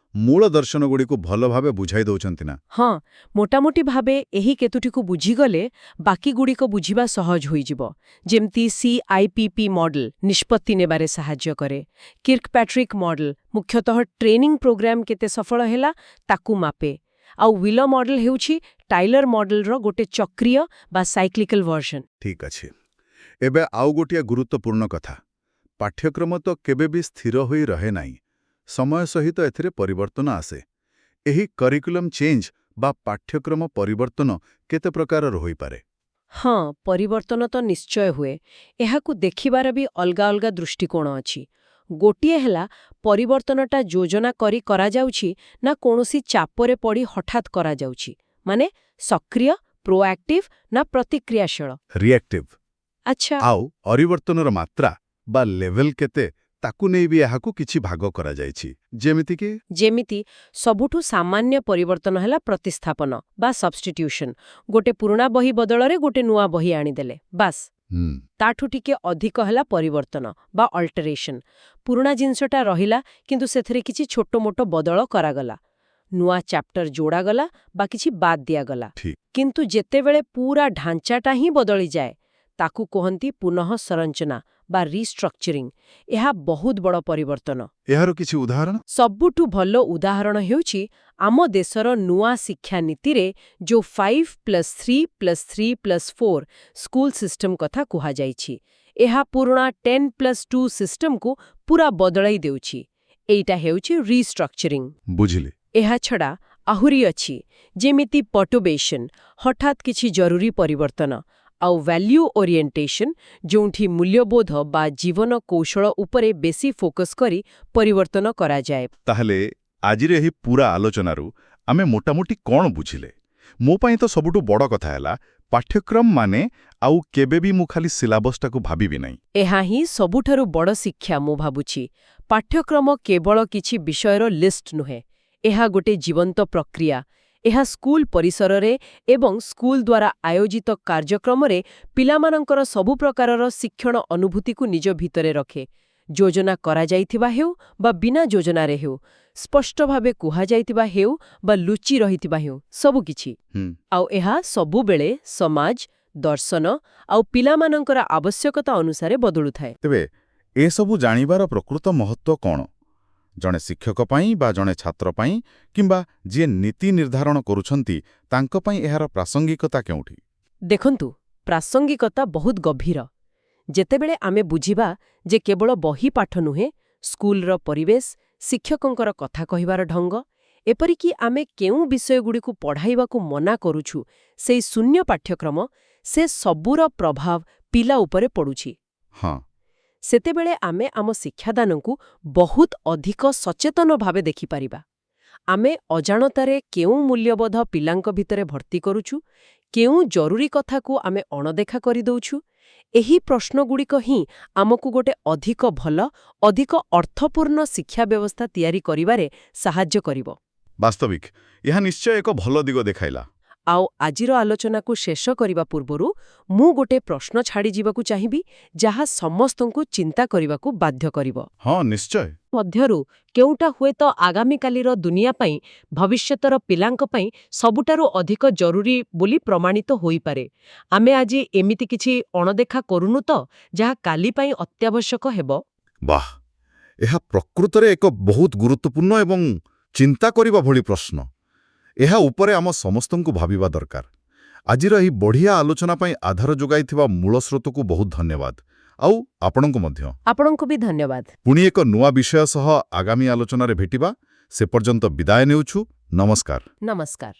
ମୂଳ ଦର୍ଶନଗୁଡ଼ିକୁ ଭଲ ଭାବେ ବୁଝାଇ ଦେଉଛନ୍ତି ନା? ହଁ, ମୋଟାମୋଟି ଭାବେ ଏହି କେତୋଟିକୁ ବୁଝିଗଲେ ବାକିଗୁଡ଼ିକ ବୁଝିବା ସହଜ ହୋଇଯିବ। ଯେମିତି ସିଆଇପିପି ମଡେଲ ନିଷ୍ପତ୍ତି ନେବାରେ ସାହାଯ୍ୟ କରେ, କିର୍କପ୍ୟାଟ୍ରିକ୍ ମଡେଲ ମୁଖ୍ୟତଃ ଟ୍ରେନିଂ ପ୍ରୋଗ୍ରାମ କେତେ ସଫଳ ହେଲା ତାକୁ ମାପେ, ଆଉ ୱିଲର ମଡେଲ ହେଉଛି ଟାଇଲର ମଡେଲର ଗୋଟେ ଚକ୍ରୀୟ ବା ସାଇକ୍ଲିକାଲ ଭର୍ସନ। ଠିକ୍ ଅଛି। ଏବେ ଆଉ ଗୋଟିଏ ଗୁରୁତ୍ୱପୂର୍ଣ୍ଣ କଥା। ପାଠ୍ୟକ୍ରମ ତ କେବେ ବି ସ୍ଥିର ହୋଇ ରହେ ନାହିଁ। ସମୟ ସହିତ ଏଥିରେ ପରିବର୍ତ୍ତନ ଆସେ। ଏହି କରିକୁଲମ୍ ଚେଞ୍ଜ ବା ପାଠ୍ୟକ୍ରମ ପରିବର୍ତ୍ତନ କେତେ ପ୍ରକାରର ହୋଇପାରେ? ହଁ, ପରିବର୍ତ୍ତନ ତ ନିଶ୍ଚୟ ହୁଏ। ଏହାକୁ ଦେଖିବାର ବି ଅଲଗା ଅଲଗା ଦୃଷ୍ଟିକୋଣ ଅଛି। ଗୋଟିଏ ହେଲା, ପରିବର୍ତ୍ତନଟା ଯୋଜନା କରି କରାଯାଉଛି ନା କୌଣସି ଚାପରେ ପଡ଼ି ହଠାତ୍ କରାଯାଉଛି, ମାନେ ସକ୍ରିୟ, ପ୍ରୋଆକ୍ଟିଭ, ନା ପ୍ରତିକ୍ରିୟାଶୀଳ, ରିଆକ୍ଟିଭ। ଆଚ୍ଛା। ଆଉ ପରିବର୍ତ୍ତନର ମାତ୍ରା ବା ଲେଭେଲ କେତେ, ତାକୁ ନେଇ ବି ଏହାକୁ କିଛି ଭାଗ କରାଯାଇଛି। ଯେମିତିକି? ଯେମିତି ସବୁଠୁ ସାମାନ୍ୟ ପରିବର୍ତ୍ତନ ହେଲା ପ୍ରତିସ୍ଥାପନ ବା ସବଷ୍ଟିଟ୍ୟୁସନ। ଗୋଟେ ପୁରୁଣା ବହି ବଦଳରେ ଗୋଟେ ନୂଆ ବହି ଆଣିଦେଲେ, ବାସ୍। ତାଠୁ ଟିକେ ଅଧିକ ହେଲା ପରିବର୍ତ୍ତନ ବା ଅଲ୍ଟରେସନ। ପୁରୁଣା ଜିନିଷଟା ରହିଲା, କିନ୍ତୁ ସେଥିରେ କିଛି ଛୋଟ ମୋଟ ବଦଳ କରାଗଲା, ନୂଆ ଚାପ୍ଟର ଯୋଡ଼ାଗଲା ବା କିଛି ବାଦ୍ ଦିଆଗଲା। କିନ୍ତୁ ଯେତେବେଳେ ପୁରା ଢାଞ୍ଚାଟା ହିଁ ବଦଳିଯାଏ, ତାକୁ କୁହନ୍ତି ପୁନଃ ସଂରଚନା ବା ରିଷ୍ଟ୍ରକ୍ଚରିଂ। ଏହା ବହୁତ ବଡ଼ ପରିବର୍ତ୍ତନ। ଏହାର କିଛି ଉଦାହରଣ? ସବୁଠୁ ଭଲ ଉଦାହରଣ ହେଉଛି ଆମ ଦେଶର ନୂଆ ଶିକ୍ଷାନୀତିରେ ଯୋଉ 5+3+3+4 ସ୍କୁଲ ସିଷ୍ଟମ କଥା କୁହାଯାଇଛି। ଏହା ପୁରୁଣା 10+2 ସିଷ୍ଟମକୁ ପୁରା ବଦଳାଇ ଦେଉଛି। ଏଇଟା ହେଉଛି ରିଷ୍ଟ୍ରକ୍ଚରିଂ। ବୁଝିଲି। ଏହାଛଡ଼ା ଆହୁରି ଅଛି, ଯେମିତି ପର୍ଟର୍ବେସନ୍, ହଠାତ୍ କିଛି ଜରୁରୀ ପରିବର୍ତ୍ତନ, ଆଉ ଭ୍ୟାଲ୍ୟୁ ଓରିଏଣ୍ଟେସନ୍, ଯେଉଁଠି ମୂଲ୍ୟବୋଧ ବା ଜୀବନ କୌଶଳ ଉପରେ ବେଶୀ ଫୋକସ୍ କରି ପରିବର୍ତ୍ତନ କରାଯାଏ। ତାହେଲେ ଆଜିର ଏହି ପୁରା ଆଲୋଚନାରୁ ଆମେ ମୋଟାମୋଟି କ'ଣ ବୁଝିଲେ? ମୋ ପାଇଁ ତ ସବୁଠୁ ବଡ଼ କଥା ହେଲା, ପାଠ୍ୟକ୍ରମ ମାନେ ଆଉ କେବେ ବି ମୁଁ ଖାଲି ସିଲାବସଟାକୁ ଭାବିବି ନାହିଁ। ଏହା ହିଁ ସବୁଠାରୁ ବଡ଼ ଶିକ୍ଷା, ମୁଁ ଭାବୁଛି। ପାଠ୍ୟକ୍ରମ କେବଳ କିଛି ବିଷୟର ଲିଷ୍ଟ ନୁହେଁ। ଏହା ଗୋଟେ ଜୀବନ୍ତ ପ୍ରକ୍ରିୟା। ଏହା ସ୍କୁଲ ପରିସରରେ ଏବଂ ସ୍କୁଲ ଦ୍ୱାରା ଆୟୋଜିତ କାର୍ଯ୍ୟକ୍ରମରେ ପିଲାମାନଙ୍କର ସବୁ ପ୍ରକାରର ଶିକ୍ଷଣ ଅନୁଭୂତିକୁ ନିଜ ଭିତରେ ରଖେ, ଯୋଜନା କରାଯାଇଥିବା ହେଉ ବା ବିନା ଯୋଜନାରେ ହେଉ, ସ୍ପଷ୍ଟ ଭାବେ କୁହାଯାଇଥିବା ହେଉ ବା ଲୁଚି ରହିଥିବା ହେଉ, ସବୁକିଛି। ଆଉ ଏହା ସବୁବେଳେ ସମାଜ, ଦର୍ଶନ ଆଉ ପିଲାମାନଙ୍କର ଆବଶ୍ୟକତା ଅନୁସାରେ ବଦଳୁଥାଏ। ତେବେ ଏସବୁ ଜାଣିବାର ପ୍ରକୃତ ମହତ୍ତ୍ୱ କ'ଣ? ଜଣେ ଶିକ୍ଷକ ପାଇଁ ବା ଜଣେ ଛାତ୍ର ପାଇଁ କିମ୍ବା ଯିଏ ନୀତି ନିର୍ଦ୍ଧାରଣ କରୁଛନ୍ତି, ତାଙ୍କ ପାଇଁ ଏହାର ପ୍ରାସଙ୍ଗିକତା କେଉଁଠି? ଦେଖନ୍ତୁ, ପ୍ରାସଙ୍ଗିକତା ବହୁତ ଗଭୀର। ଯେତେବେଳେ ଆମେ ବୁଝିବା ଯେ କେବଳ ବହି ପାଠ ନୁହେଁ, ସ୍କୁଲର ପରିବେଶ, ଶିକ୍ଷକଙ୍କର କଥା କହିବାର ଢଙ୍ଗ, ଏପରିକି ଆମେ କେଉଁ ବିଷୟଗୁଡ଼ିକୁ ପଢ଼ାଇବାକୁ ମନା କରୁଛୁ, ସେଇ ଶୂନ୍ୟ ପାଠ୍ୟକ୍ରମ, ସେ ସବୁର ପ୍ରଭାବ ପିଲା ଉପରେ ପଡ଼ୁଛି, ସେତେବେଳେ ଆମେ ଆମ ଶିକ୍ଷାଦାନକୁ ବହୁତ ଅଧିକ ସଚେତନ ଭାବେ ଦେଖିପାରିବା। ଆମେ ଅଜାଣତରେ କେଉଁ ମୂଲ୍ୟବୋଧ ପିଲାଙ୍କ ଭିତରେ ଭର୍ତ୍ତି କରୁଛୁ, କେଉଁ ଜରୁରୀ କଥାକୁ ଆମେ ଅଣଦେଖା କରିଦେଉଛୁ, ଏହି ପ୍ରଶ୍ନଗୁଡ଼ିକ ହିଁ ଆମକୁ ଗୋଟେ ଅଧିକ ଭଲ, ଅଧିକ ଅର୍ଥପୂର୍ଣ୍ଣ ଶିକ୍ଷା ବ୍ୟବସ୍ଥା ତିଆରି କରିବାରେ ସାହାଯ୍ୟ କରିବ। ବାସ୍ତବିକ ଏହା ନିଶ୍ଚୟ ଏକ ଭଲ ଦିଗ ଦେଖାଇଲା। ଆଉ ଆଜିର ଆଲୋଚନାକୁ ଶେଷ କରିବା ପୂର୍ବରୁ ମୁଁ ଗୋଟେ ପ୍ରଶ୍ନ ଛାଡ଼ିଯିବାକୁ ଚାହିଁବି, ଯାହା ସମସ୍ତଙ୍କୁ ଚିନ୍ତା କରିବାକୁ ବାଧ୍ୟ କରିବ। ହଁ, ନିଶ୍ଚୟ। ମଧ୍ୟରୁ କେଉଁଟା ହୁଏତ ଆଗାମୀକାଲିର ଦୁନିଆ ପାଇଁ, ଭବିଷ୍ୟତର ପିଲାଙ୍କ ପାଇଁ ସବୁଠାରୁ ଅଧିକ ଜରୁରୀ ବୋଲି ପ୍ରମାଣିତ ହୋଇପାରେ? ଆମେ ଆଜି ଏମିତି କିଛି ଅଣଦେଖା କରୁନୁ ତ, ଯାହା କାଲି ପାଇଁ ଅତ୍ୟାବଶ୍ୟକ ହେବ? ବାଃ, ଏହା ପ୍ରକୃତରେ ଏକ ବହୁତ ଗୁରୁତ୍ୱପୂର୍ଣ୍ଣ ଏବଂ ଚିନ୍ତା କରିବା ଭଳି ପ୍ରଶ୍ନ। ଏହା ଉପରେ ଆମ ସମସ୍ତଙ୍କୁ ଭାବିବା ଦରକାର। ଆଜିର ଏହି ବଢ଼ିଆ ଆଲୋଚନା ପାଇଁ ଆଧାର ଯୋଗାଇଥିବା ମୂଳ ସ୍ରୋତକୁ ବହୁତ ଧନ୍ୟବାଦ, ଆଉ ଆପଣଙ୍କୁ ମଧ୍ୟ। ଆପଣଙ୍କୁ ବି ଧନ୍ୟବାଦ। ପୁଣି ଏକ ନୂଆ ବିଷୟ ସହ ଆଗାମୀ ଆଲୋଚନାରେ ଭେଟିବା। ସେ ପର୍ଯ୍ୟନ୍ତ ବିଦାୟ ନେଉଛୁ। ନମସ୍କାର। ନମସ୍କାର।